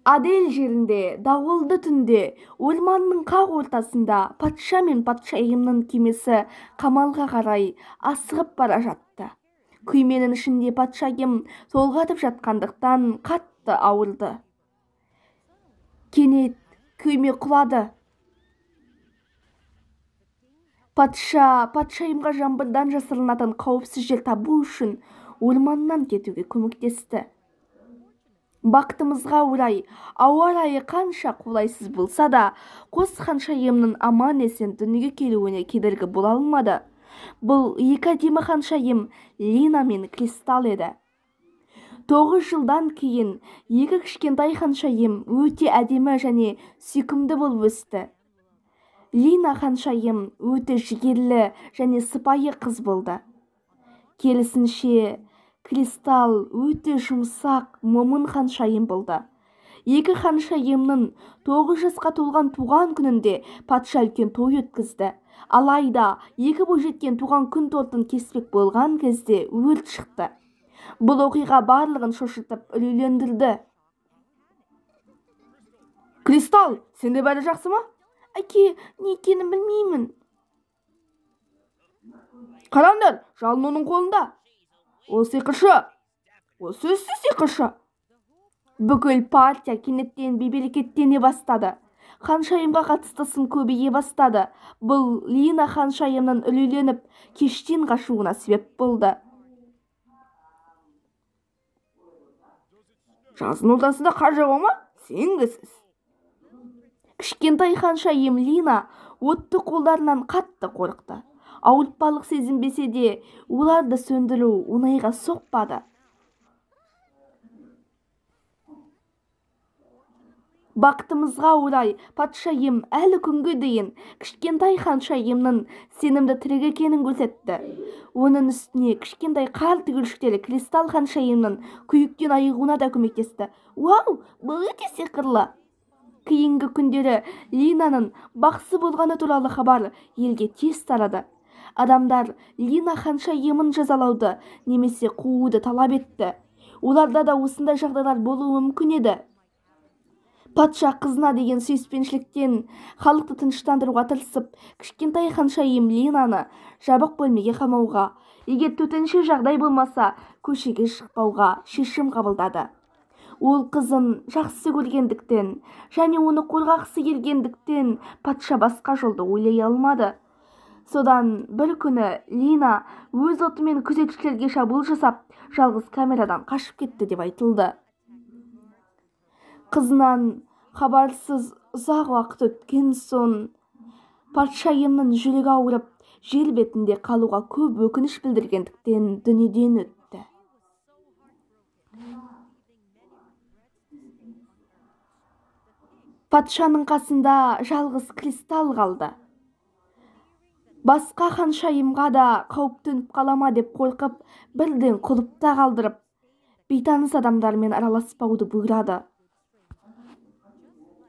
Адель жерінде дауылды түнде орманның қақ ортасында патша мен патшайымның кемесі қамалға қарай асығып бара жатты. Күйменің ішінде патшайым толғатып жатқандықтан қатты ауырды. Кенет күйме құлады. Патша патшайымға жаңбырдан жасырынатын қауіпсіз жер табу үшін орманнан кетуге көмектесті. Бақытымызға орай, ауа райы қанша қолайсыз болса да, қос ханшайымның аман-есен дүниеге келуіне кедергі бола алмады. Бұл екі әдемі ханшайым Лина мен Кристалл еді. 9 жылдан кейін екі кішкентай ханшайым өте әдемі және сүйкімді болып өсті. Лина ханшайым өте жігерлі және сыпайы қыз болды. Керісінше, Кристалл өте жұмсақ, момын ханшайым болды. Екі ханшайымның 9 жасқа толған туған күнінде патша үлкен той өткізді. Алайда екі бойжеткен туған күн тортын кеспек болған кезде өрт шықты. Бұл оқиға барлығын шошытып үрейлендірді. Кристалл, сенде бәрі жақсы ма? Әке, не екенін білмеймін. Қараңдар, жалын оның қолында. Ол сиқыршы. Ол сөзсіз сиқыршы. Бүкіл партия кенеттен бейберекеттене бастады. Ханшайымға қатысты сын көбейе бастады. Бұл Лина ханшайымның үрейленіп, кештен қашуына себеп болды. Жаздың ортасында қар жауа ма? Сенгісіз. Кішкентай ханшайым Лина отты қолдарынан қатты қорықты. Ауыртпалық сезінбесе де, оларды сөндіру оңайға соқпады. Бақытымызға орай, патшайым әлі күнге дейін кішкентай ханшайымның сенімді тірегі екенін көрсетті. Оның үстіне кішкентай қар түгіршіктері Кристалл ханшайымның күйіктен айығуына да көмектесті. Уау, бұл өте сиқырлы! Кейінгі күндері Линаның бақсы болғаны туралы хабар елге тез тарады. Адамдар Лина ханшайымын жазалауды немесе қууды талап етті. Оларда да осындай жағдайлар болуы мүмкін еді. Патша қызына деген сүйіспеншіліктен халықты тыныштандыруға тырысып, кішкентай ханшайым Линаны жабық бөлмеге қамауға, егер төтенше жағдай болмаса, көшеге шықпауға шешім қабылдады. Ол қызын жақсы көргендіктен және оны қорғағысы келгендіктен патша басқа жолды ойлай алмады. Содан бір күні Лина өз отымен күзетшілерге шабуыл жасап, жалғыз камерадан қашып кетті деп айтылды. Қызынан хабарсыз ұзақ уақыт өткен соң, патшайымның жүрегі ауырып, жер бетінде қалуға көп өкініш білдіргендіктен дүниеден өтті. Патшаның қасында жалғыз Кристалл қалды. Басқа ханшайымға да қауіп төніп қалама деп қорқып, бірден құлыпта қалдырып, бейтаныс адамдармен араласпауды бұйырады.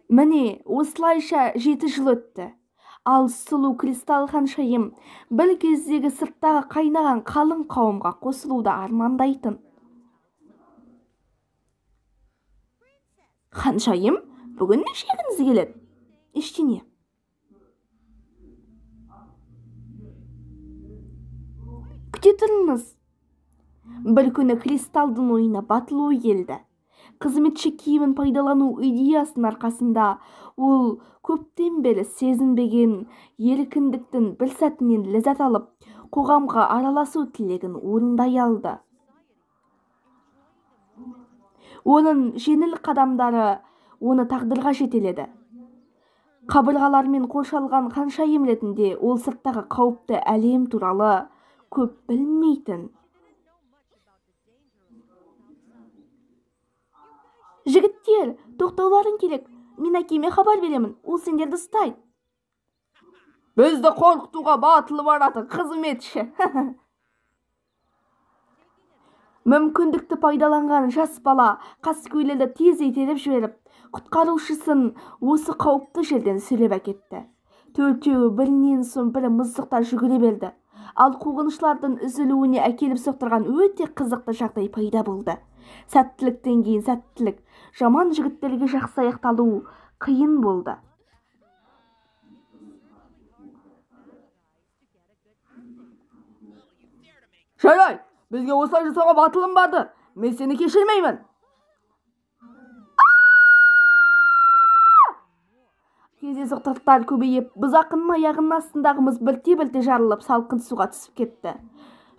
Міне, осылайша 7 жыл өтті. Ал сұлу Кристалл ханшайым бір кездегі сырттағы қайнаған қалың қауымға қосылуды армандайтын. Ханшайым, бүгін не жегіңіз келеді? Ештеңе. Күте тұрыңыз. Бір күні Кристалдың ойына батыл ой келді. Қызметші киімін пайдалану идеясының арқасында ол көптен бері сезінбеген еркіндіктің бір сәтінен ләззат алып, қоғамға араласу тілегін орындай алды. Оның жеңіл қадамдары оны тағдырға жетеледі. Қабырғалармен қоршалған ханшайым ретінде ол сырттағы қауіпті әлем туралы көп білмейтін. Жігіттер, тоқтауларың керек. Мен әкеме хабар беремін, ол сендерді ұстайды. Бізді қорқытуға батылы баратын қызметші. Мүмкіндікті пайдаланған жас бала қаскөйлерді тез итеріп жіберіп, құтқарушысын осы қауіпті жерден сүйреп әкетті. Төртеуі бірінен соң бірі мұздықта жүгіре берді. Ал қуғыншылардың үзілуіне әкеліп соқтырған өте қызықты жағдай пайда болды. Сәттіліктен кейін сәттілік, жаман жігіттерге жақсы аяқталу қиын болды. Жарайды, бізге осылай жасауға батылың барды. Мен сені кешірмеймін. Кездейсоқтықтар көбейіп, бұзақының аяғының астындағы мұз бірте-бірте жарылып, салқын суға түсіп кетті.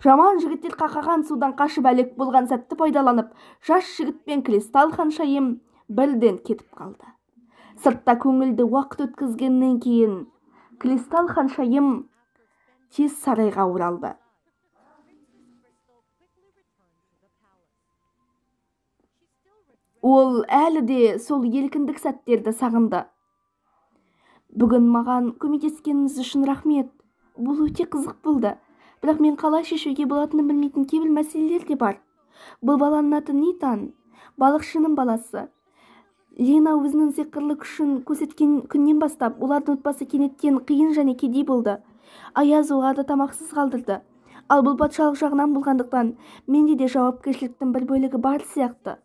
Жаман жігіттер қақаған судан қашып әлек болған сәтті пайдаланып, жас жігіт пен Кристалл ханшайым бірден кетіп қалды. Сыртта көңілді уақыт өткізгеннен кейін Кристалл ханшайым тез сарайға оралды. Ол әлі де сол еркіндік сәттерді сағынды. Бүгін маған көмектескеніңіз үшін рахмет. Бұл өте қызық болды. Бірақ мен қалай шешуге болатынын білмейтін кейбір мәселелер де бар. Бұл баланың аты Нейтан, балықшының баласы. Лина өзінің сиқырлы күшін көрсеткен күннен бастап, олардың отбасы кенеттен қиын және кедей болды. Аяз оларды тамақсыз қалдырды. Ал бұл патшалық жағынан болғандықтан, менде де жауапкершіліктің бір бөлігі бар сияқты.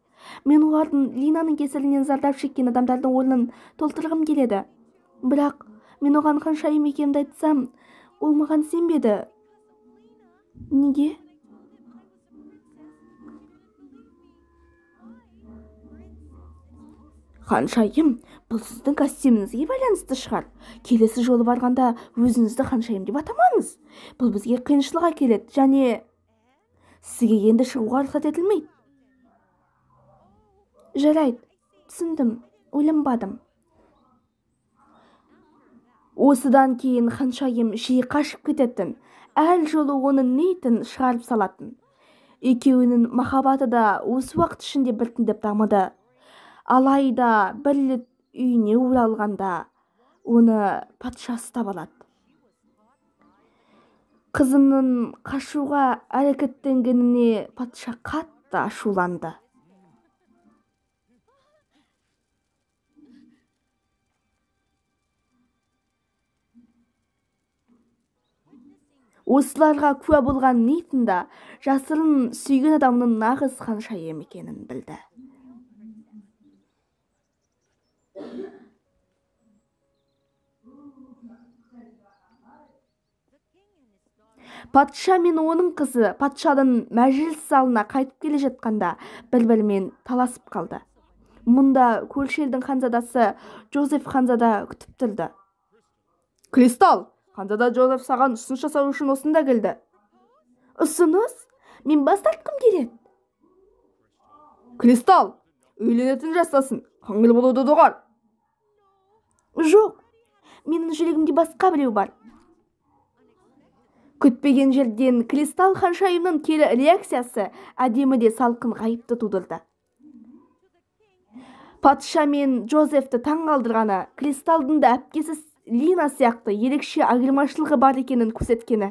Мен олардың Линаның кесірінен зардап шеккен адамдардың орнын толтырғым келеді. Бірақ мен оған ханшайым екенімді айтсам, ол маған сенбеді. Неге? Ханшайым, бұл сіздің костюміңізге байланысты шығар. Келесі жолы барғанда өзіңізді ханшайым деп атамаңыз. Бұл бізге қиыншылық әкеледі және сізге енді шығуға рұқсат етілмейді. Жарайды, түсіндім, ойланбадым. Осыдан кейін ханшайым жиі қашып кететін, әр жолы оны Нейтан шығарып салатын. Екеуінің махаббаты да осы уақыт ішінде біртіндеп дамыды. Алайда бір рет үйіне оралғанда оны патша ұстап алады. Қызының қашуға әрекеттенгеніне патша қатты ашуланды. Осыларға куә болған Нейтан да жасырын сүйген адамның нағыз ханшайым екенін білді. Патша мен оның қызы патшаның мәжіліс залына қайтып келе жатқанда бір-бірімен таласып қалды. Мұнда көрші елдің ханзадасы Джозеф ханзада күтіп тұрды. Кристалл, ханзада Джозеф саған ұсыныс жасау үшін осында келді. Ұсыныс? Мен бас тартқым келеді. Кристалл, үйленетін жастасың, қаңғыр болуды доғар. Жоқ, менің жүрегімде басқа біреу бар. Күтпеген жерден Кристалл ханшайымның кері реакциясы әдемі де салқын ғайыпты тудырды. Патша мен Джозефті таңғалдырғаны Кристалдың да әпкесі Лина сияқты ерекше айырмашылығы бар екенін көрсеткені.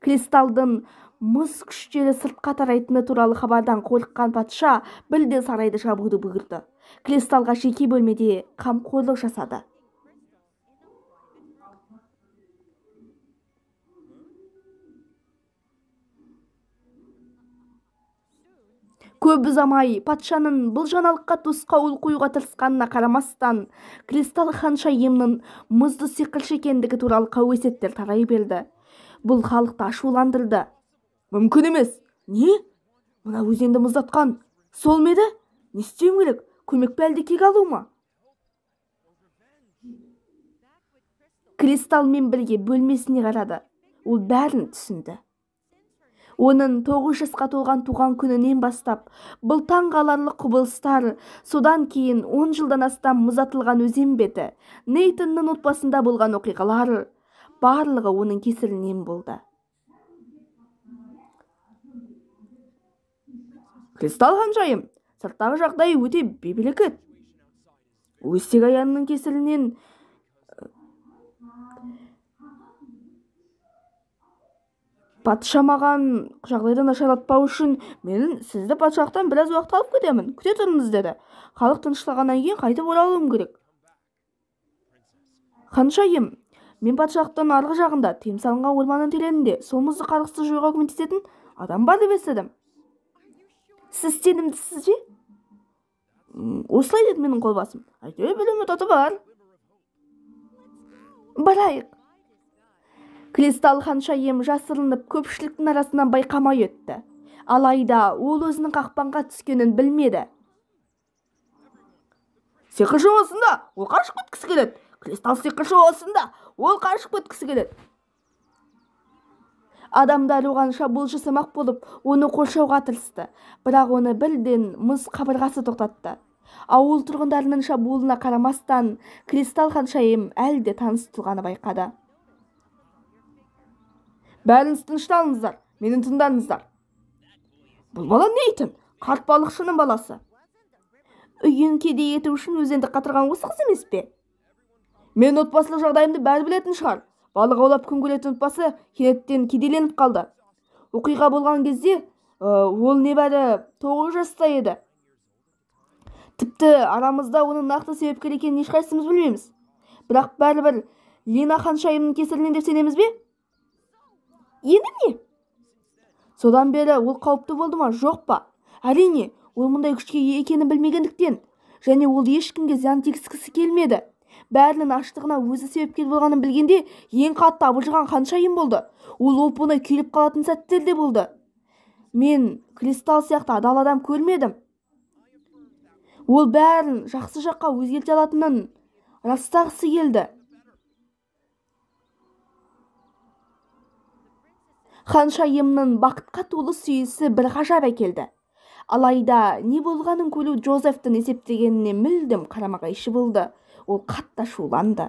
Кристалдың мұз күштері сыртқа тарайтыны туралы хабардан қорыққан патша бірден сарайды жабуды бұйырды. Кристалға жеке бөлмеде қамқорлық жасады. Көп ұзамай патшаның бұл жаңалыққа тосқауыл қоюға тырысқанына қарамастан, Кристалл ханшайымның мұзды сиқыршы екендігі туралы қауесеттер тарай берді. Бұл халықты ашуландырды. Мүмкін емес. Не? Мына өзенді мұздатқан сол ма еді? Не істеуім керек? Көмек пе әлде кек алу ма? Кристалмен бірге бөлмесіне қарады. Ол бәрін түсінді. Оның 9 жасқа толған туған күнінен бастап, бұл таңғаларлық құбылыстар, содан кейін 10 жылдан астам мұздатылған өзен беті, Нейтанның отбасында болған оқиғалар, барлығы оның кесірінен болды. Кристалл ханшайым, сырттағы жағдай өте бейберекет. Өстек аянның кесірінен патша маған жағдайды нашарлатпау үшін мен сізді патшалықтан біраз уақыт алып кетемін, күте тұрыңыз деді. Халық тынышталғаннан кейін қайтып оралуым керек. Ханшайым, Мен патшалықтың арғы жағында, тыйым салынған орманның тереңінде сол мұзды қарғысты жоюға көмектесетін адам бар деп естідім. Сіз сенімдісіз бе? Осылай деді менің қолбасым. Әйтеуір бір үміт оты бар. Барайық. Кристалл ханшайым жасырынып көпшіліктің арасынан байқамай өтті. Алайда ол өзінің қақпанға түскенін білмеді. Сиқыршы осында, ол қашып кеткісі келеді. Кристалл сиқыршы осында, ол қашып кеткісі келеді. Адамдар оған шабуыл жасамақ болып, оны қоршауға тырысты. Бірақ оны бірден мұз қабырғасы тоқтатты. Ауыл тұрғындарының шабуылына қарамастан, Кристалл ханшайым әлі де таныс тұлғаны байқады. Бәріңіз тынышталыңыздар, мені тыңдаңыздар. Бұл бала Нейтан, қарт балықшының баласы. Үйін кедей ету үшін өзенді қатырған осы қыз емес пе? Мен отбасылық жағдайымды бәрі білетін шығар. Балық аулап күн көретін отбасы кенеттен кедейленіп қалды. Оқиға болған кезде ол небәрі 9 жаста еді. Тіпті арамызда оның нақты себепкер екенін ешқайсымыз білмейміз. Бірақ бәрібір Лена ханшайымның кесірінен деп сенеміз бе? Енді не? Содан бері ол қауіпті болды ма, жоқ па? Әрине, ол мұндай күшке ие екенін білмегендіктен, және ол ешкімге зиян тигізгісі келмеді. Бәрінің аштығына өзі себепкер болғанын білгенде ең қатты абыржыған ханшайым болды. Ол оп-оңай күйреп қалатын сәттер де болды. Мен Кристалл сияқты адал адам көрмедім. Ол бәрін жақсы жаққа өзгерте алатынын растағысы келді. Ханшайымның бақытқа толы сүйісі бір ғажап әкелді. Алайда не болғанын көру Джозефтің есептегеніне мүлдем қарама-қайшы болды. Ол қатты ашуланды.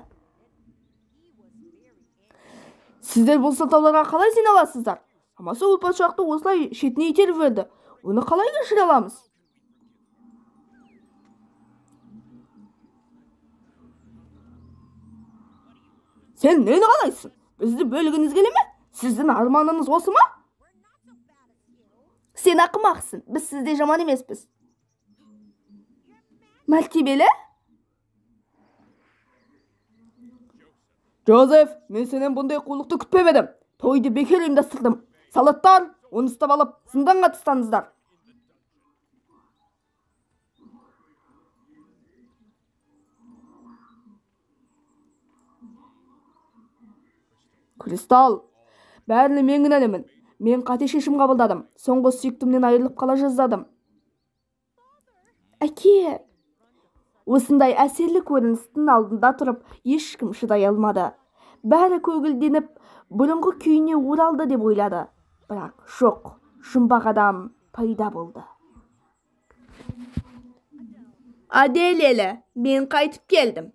Сіздер бұл сылтауларға қалай сене аласыздар? Шамасы ол патшалықты осылай шетіне итеріп жіберді. Оны қалай кешіре аламыз? Сен нені қалайсың? Бізді бөлгіңіз келе ме? Сіздің арманыңыз осы ма? Сен ақымақсың. Біз сізде жаман емеспіз. Мәртебелі? Джозеф, мен сенен бұндай қулықты күтпеп едім. Тойды бекер ұйымдастырдым. Солдаттар, оны ұстап алып, зынданға тастаңыздар. Кристалл, бәріне мен кінәлімін. Мен қате шешім қабылдадым. Соңғы сүйіктімнен айырылып қала жаздадым. Әке! Осындай әсерлі көріністің алдында тұрып, ешкім шыдай алмады. Бәрі көгілденіп, бұрынғы күйіне оралды деп ойлады. Бірақ жоқ, жұмбақ адам пайда болды. Аделелі, мен қайтып келдім.